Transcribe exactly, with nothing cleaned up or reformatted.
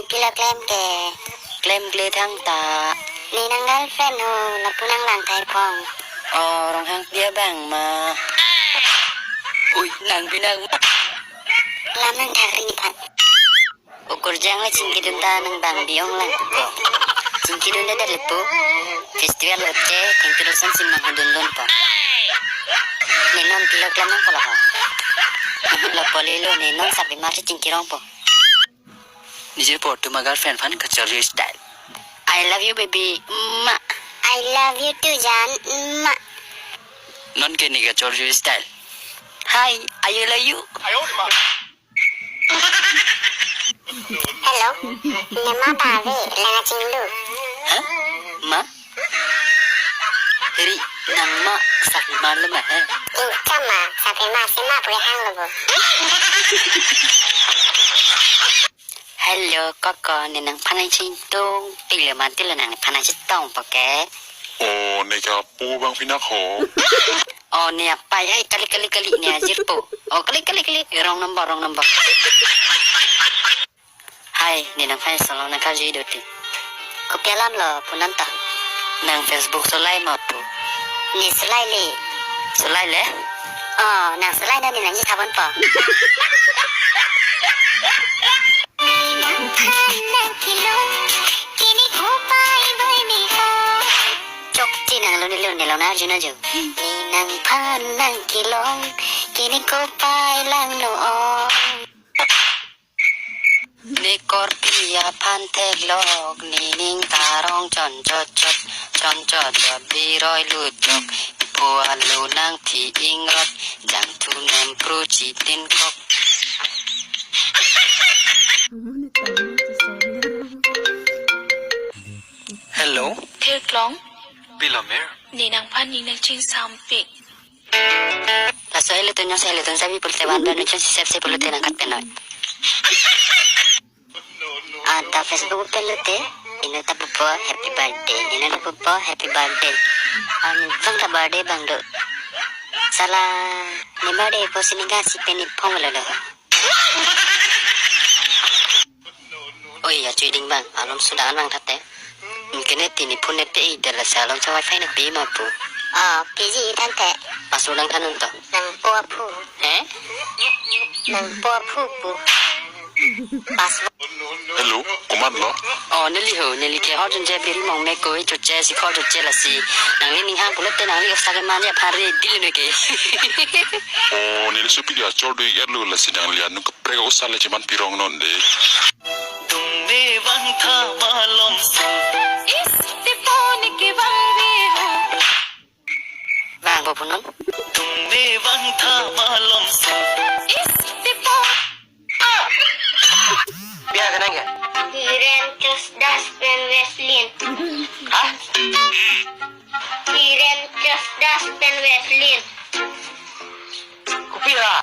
Pilo klem ke? Klemkle thangta. Ne nang girlfriend ho, lapu nang lang thai phong. O, Ronghangpi abang ma? Ui, nang pi nang ma? Lam nang thak ri ni phan. O kurjang le chingkidun ta nang bang bi-ong lang ko. Chingkidun ta det le pu. Festival lote, thengpi rosen sim nang dun lun po. Ne non pilo klem nang polo ho. Lo poli lo ne non sabi mar si chingkirong po. Nijir por tuma girlfriend aphan kachor yo style. I love you, baby. Ma. I love you too, Jan. Ma. Non ke ne kachor yo style. Hi, I love you. Hello. Ne ma ta ave, lang achinglu. Ha? Ma? Heri, nang ma sakri mar lo ma he? Ingkam ma, sakri mar si ma puri hang lo bo. Hello, koko, ne nangphan nangchingtung, pilo ma tilo nang nephan nangchingtung po ke? O, ne ke apo bang pinak ho. O, ne apai, ai, kali, kali, kali, ne ajirpo. O, kali, kali, kali, wrong number, wrong number. Hi, ne nangphan solo nangkarju do ti. Kopi alam lo, pu nang ta. Nang Facebook solai ma pu? Ne solai le. Solai le? O, nang solai na ne nangji thabon po. Chokche nang lo ne lo ne lo na arju na ju. Ne nangphan nangkelong, kini kopai lang lo o. Ne korpi aphan theklok, ne ning karong chon chot chot, chon chot chot biroi luchok, ipo alo nangthi ingrot, jangthu nempru chitin kok. Hello. Theklong. Pilo mer? Ne nangphan ning nangchingsampik. Laso hello tun, jongsi hello tun sabi pulote van pen, jongsi sepse pulote nangkat penoi. Anta Facebook pen lote, inut ta pupo happy birthday, inut ta pupo happy birthday. Arni bang ta birthday bang do. Sala ne birthday po si ne ga si pen ne phong lo do. Oi, ya chui ding bang, alom sudah nang thate. Mungkin ne tini phone ne pe i dela sa alom sa wifi ne pe ma pu. Ah, P G than the. Password nangthan un to. Nangpo aphu. He? Nangpo aphu pu. Password. Hello, komat lo? O, neli ho, neli ke hor junje biri mong me koi chuche si khor chuche lasi. Nangli ning hang pulote nangli osa ke manje phari dil ne ke. O, neli supi dia chor do ya lo lasi nangli anu kaprek osa le cheman pirong non de. Dum ne vang tha malom so. Is, te pon ke vang ve ho. Vang bo punon. Dum ne vang tha malom so. Is, te pon. Biar kenang ya? Hiren chos das pen Vaseline. Hah? Hiren chos das pen Vaseline. Kopi ha?